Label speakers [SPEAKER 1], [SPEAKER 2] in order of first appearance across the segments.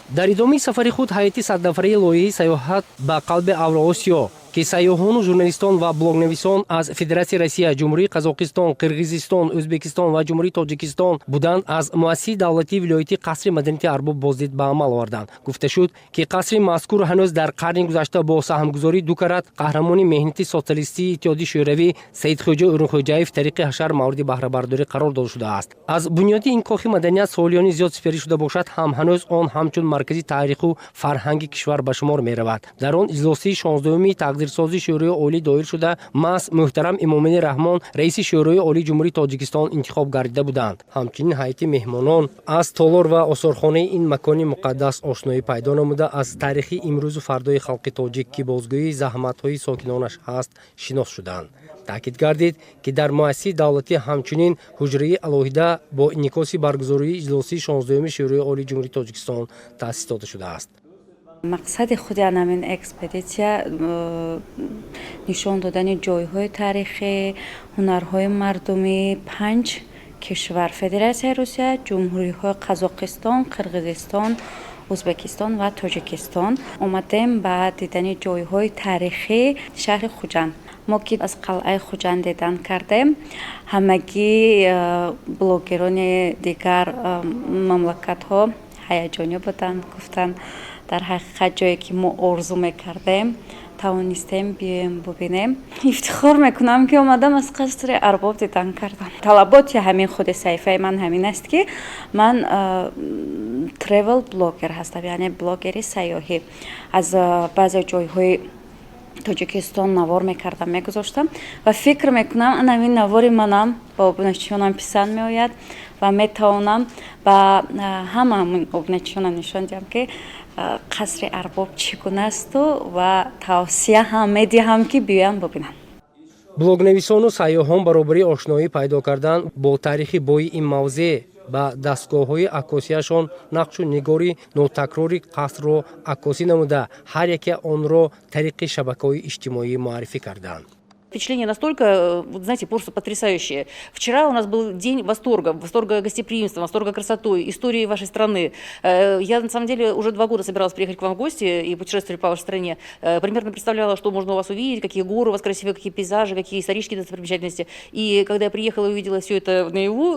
[SPEAKER 1] Дар идомаи сафари худ ҳайати 100-нафараи лоиҳаи «Сайёҳат ба қалби Авроосиё», ки сайёҳону журналистон ва блогнависон аз Федератсияи Россия, Ҷумҳурии Қазоқистон, Қирғизистон, Ӯзбекистон ва Ҷумҳурии Тоҷикистон буданд, аз муассисаи давлатии вилоятии Қасри маданияти Арбоб боздид ба амал оварданд. Гуфта шуд, ки қасри мазкур ҳанӯз дар қарни гузашта бо саҳмгузории ду карат Қаҳрамони меҳнати социалистии Иттиҳоди Шӯравӣ Саидхӯҷа Ӯрунхӯҷаев тариқи ҳашар мавриди баҳрабардорӣ қарор дода шудааст. Аз бунёди ин кохи маданият солиёни зиёд сипарӣ шуда бошад ҳам, ҳанӯз он ҳамчун маркази таъриху фарҳанги кишвар ба шумор меравад. Дар он иҷлосии 16-уми тақдирсози Шӯрои Олӣ доир шуда, маҳз муҳтарам Эмомалӣ Раҳмон раиси Шӯрои Олии Ҷумҳурии Тоҷикистон интихоб гардида буданд. Ҳамчунин ҳайати меҳмонон аз толор ва осорхонаи ин макони муқаддас ошноӣ пайдо намуда, аз таърихи имрӯзу фардои халқи тоҷик, ки бозгӯии заҳматҳои сокинонаш ҳаст, шинос шуданд. Таъкид гардид, ки дар муассисаи давлатӣ ҳамчунин ҳуҷраи алоҳида бо инъикоси баргузории иҷлосии 16-уми Шӯрои Олии Ҷумҳурии Тоҷикистон таъсис дода шудааст.
[SPEAKER 2] Мақсади худи анамин экспедитсия нишон додани ҷойҳои таърихӣ, ҳунарҳои мардумии панҷ кишвар: Федератсияи Русия, ҷумҳуриҳои Қазоқистон, Қирғизистон, Ӯзбекистон ва Тоҷикистон. Омадем ба дидани ҷойҳои таърихии шаҳри Хуҷанд. Мо ки аз қалъаи Хуҷанд дидан кардем, ҳамагӣ блогерони дигар мамлакатҳо ҳаяҷонӣ буданд, гуфтанд, дар ҳақиқат ҷое ки мо орзу мекардем, тавонистем биёем бубинем. Ифтихор мекунам, ки омадам, аз қасри Арбоб дидан кардам. Талаботи ҳамин худи саҳифаи ман ҳамин аст, ки ман тревел блогер ҳастам, яъне блогери сайёҳӣ. Аз баъзе ҷойҳои Тоҷикистон навор мекардам, мегузоштам ва фикр мекунам, ан ҳамин навори манам ба обуначиёнам писанд меояд ва метавонам ба ҳама обуначиёнам нишон диҳам, ки қасри Арбоб чӣ гуна асту ва тавсия ҳам медиҳам, ки биёянд, бубинанд.
[SPEAKER 1] Блогнависону сайёҳон баробари ошноӣ пайдо кардан бо таърихи бои ин мавзеъ, ба дастгоҳҳои аккосияшон нақшу нигори нотакрори қасрро аккосӣ намуда, ҳар яке онро тариқи шабакаҳои иҷтимоӣ муаррифӣ карданд.
[SPEAKER 3] Впечатление настолько, вот, знаете, просто потрясающее. Вчера у нас был день восторга, восторга гостеприимством, восторга красотой, историей вашей страны. Я, на самом деле, уже 2 года собиралась приехать к вам в гости и путешествовать по вашей стране. Примерно представляла, что можно у вас увидеть, какие горы у вас красивые, какие пейзажи, какие исторические достопримечательности. И когда я приехала и увидела все это наяву,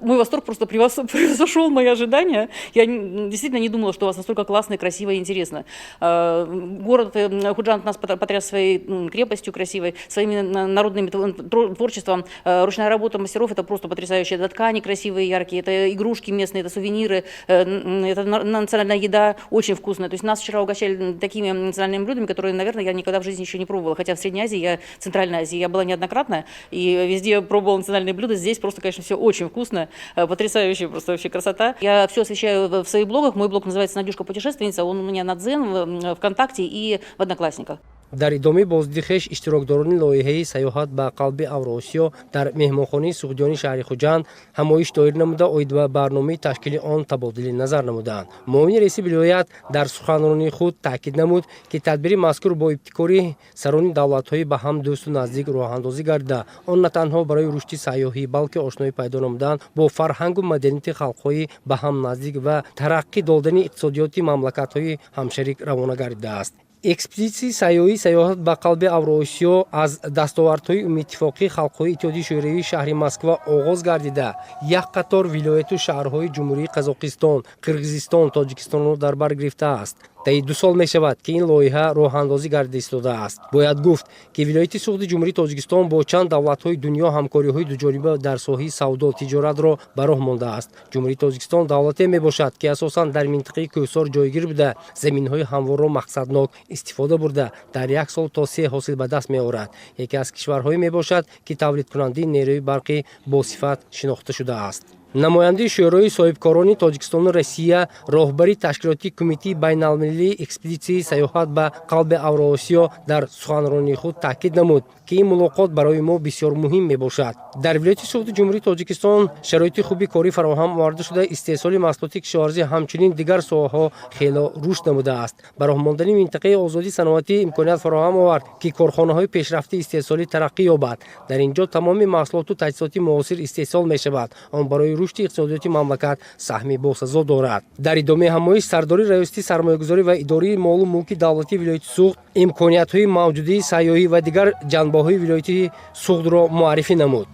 [SPEAKER 3] мой восторг просто превзошел мои ожидания. Я действительно не думала, что у вас настолько классно, красиво и интересно. Город Худжанд нас потряс своей крепостью красивой, своими народным творчеством. Ручная работа мастеров – это просто потрясающе. Это ткани красивые, яркие, это игрушки местные, это сувениры, это национальная еда очень вкусная. То есть нас вчера угощали такими национальными блюдами, которые, наверное, я никогда в жизни еще не пробовала. Хотя в Средней Азии, Центральной Азии я была неоднократно и везде пробовала национальные блюда. Здесь просто, конечно, все очень вкусно, потрясающая просто вообще красота. Я все освещаю в своих блогах. Мой блог называется «Надюшка путешественница». Он у меня на Дзен, ВКонтакте и в Одноклассниках.
[SPEAKER 1] Дар идомаи боздиди хеш иштирокдорони лоиҳаи «Сайёҳат ба қалби Авроосиё» дар меҳмонхонаи Суғдиёни шаҳри Хуҷанд ҳамоиш доир намуда, оид ба барномаи ташкили он табодули назар намуданд. Муовини раиси вилоят дар суханронии худ таъкид намуд, ки тадбири мазкур бо ибтикори сарони давлатҳои ба ҳам дӯсту наздик роҳандозӣ гардида, он на танҳо барои рушди сайёҳӣ, балки ошноӣ пайдо намудан бо фарҳангу маданияти халқҳои ба ҳам наздик ва тараққӣ додани иқтисодиёти мамлакатҳои ҳамшарик равона гардидааст. Экспедитсияи сайёҳӣ «Сайёҳат ба қалби Авроосиё» аз дастовардҳои умумииттифоқии халқҳои Иттиҳоди Шӯравии шаҳри Москва оғоз гардида, як қатор вилояту шаҳрҳои Ҷумҳурии Қазоқистон, Қирғизистон, Тоҷикистонро дар бар гирифтааст. Таи 2 сол мешавад, ки ин лоиҳа роҳандозӣ гардида истодааст. Бояд гуфт, ки вилояти Суғди Ҷумҳурии Тоҷикистон бо чанд давлатҳои дунё ҳамкориҳои дуҷониба дар соҳаи савдо, тиҷоратро ба роҳ мондааст. Ҷумҳурии Тоҷикистон давлате мебошад, ки асосан дар минтақаи кӯҳсор ҷойгир буда, заминҳои ҳамворро мақсаднок истифода бурда, дар як сол то се ҳосил ба даст меорад. Яке аз кишварҳое мебошад, ки тавлидкунандаи нерӯи барқи босифат шинохта шудааст. Намояндаи Шӯрои соҳибкорони Тоҷикистону Россия, роҳбари ташкилоти Кумитаи байналмилалии экспедитсияи «Сайёҳат ба қалби Авроосиё» дар суханронии худ таъкид намуд, ки ин мулоқот барои мо бисёр муҳим мебошад. Дар вилояти Суғди Ҷумҳурии Тоҷикистон шароити хуби корӣ фароҳам оварда шуда, истеҳсоли маҳсулоти кишоварзӣ, ҳамчунин дигар соҳаҳо хело рушд намудааст. Ба роҳ мондани минтақаи озоди саноатӣ имконият фароҳам овард, ки корхонаҳои пешрафтаи истеҳсолӣ тараққӣ ёбад. Дар ин ҷо тамоми маҳсулоту таҷҳизоти муосир истеҳсол мешавад. Он барои рушди Рушди иқтисодиёти мамлакат саҳми босазо дорад. Дар идомаи ҳамоиш сардори Раёсати сармоягузорӣ ва идораи молу мулки давлатии вилояти Суғд имкониятҳои мавҷудии сайёҳӣ ва дигар ҷанбаҳои вилояти Суғдро муаррифӣ намуд.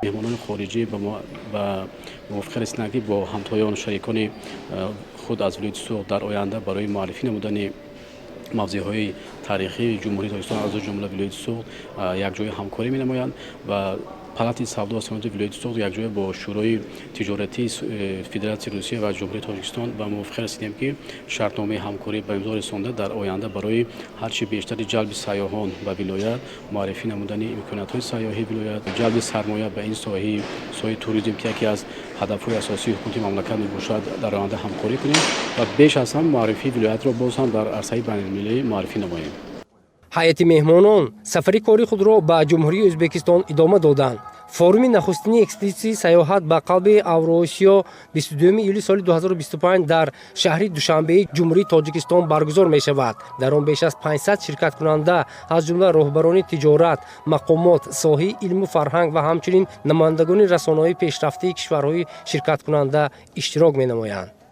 [SPEAKER 4] Меҳмонони хориҷӣ ба мувофиқа расиданд, ки бо ҳамтоёну шарикони худ аз вилояти Суғд дар оянда барои муаррифӣ намудани мавзеъҳои таърихии Ҷумҳурии Тоҷикистон, аз ҷумла вилояти Суғд, якҷоя ҳамкорӣ менамоянд ва Палатаи савдо ва саноати вилояти Суғд якҷоя бо Шӯрои тиҷоратии Федератсияи Русия ва Ҷумҳурии Тоҷикистон ба мувофиқа расидем, ки шартномаи ҳамкорӣ ба имзо расонда, дар оянда барои ҳарчи бештари ҷалби сайёҳон ба вилоят, муаррифӣ намудани имкониятҳои сайёҳии вилоят, ҷалби сармоя ба ин соҳаи туризм, ки яке аз ҳадафҳои асосии ҳукумати мамлакат мебошад, дар оянда ҳамкорӣ кунем ва беш аз ҳам муаррифии вилоятро боз ҳам дар арсаи байналмилалӣ муаррифӣ намоем.
[SPEAKER 1] Ҳайати меҳмонон сафари кори худро ба Ҷумҳурии Ӯзбекистон идома доданд. Форуми нахустини экспедитсияи сайёҳат ба қалби Авроосиё 22 июли соли 2025 дар шаҳри Душанбеи Ҷумҳурии Тоҷикистон баргузор мешавад. Дар он беш аз 500 ширкаткунанда, аз ҷумла роҳбарони тиҷорат, мақомот, соҳаи илму фарҳанг ва ҳамчунин намояндагони расонаҳои пешрафтаи кишварҳои ширкаткунанда иштирок менамоянд.